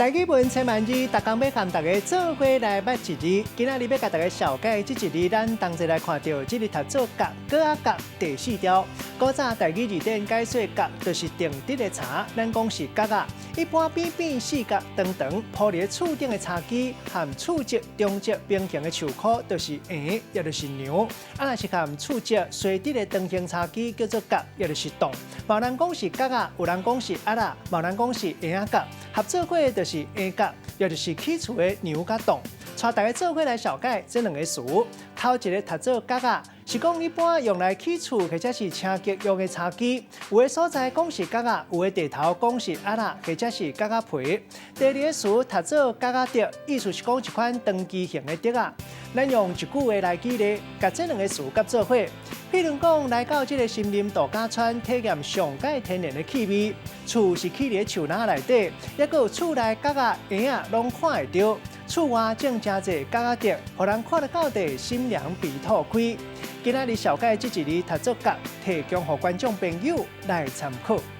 台語文千萬字，逐工欲佮大家做伙來捌一字。今仔日欲共大家紹介這一字，咱同齊來看著，這個讀做角，閣仔角第四條。古早台語字典解說角，就是定直的柴，咱講是角仔。一般扁扁四角長長鋪佇厝頂的柴基，和厝側、中側平行的樹箍，就是椋，也就是梁。啊，若是和厝側垂直的長形柴基，叫做角，也就是棟。有人講是角仔，有人講是鴨仔，有人講是椋仔角，合做伙就是椋角，也就是起厝的梁佮棟。帶大家做伙來紹介這兩个詞。頭一个讀做角仔，是講一般用來起厝或者是車轆用的柴基。有的所在講是角仔，有的地頭講是鴨仔，或者是角仔皮。第二个詞讀做角仔竹，意思是講一款長枝形的竹仔。咱用一句話來舉例，共這兩个詞夾做伙。譬如講，來到這个森林度假村，體驗上蓋天然的氣味。厝是起佇樹林內底，猶閣有厝內角仔、葉仔攏看會著。厝外種誠濟角仔竹，予人看得到底心涼鼻吐開。今仔日紹介這一字讀做角，提供予觀眾朋友來參考。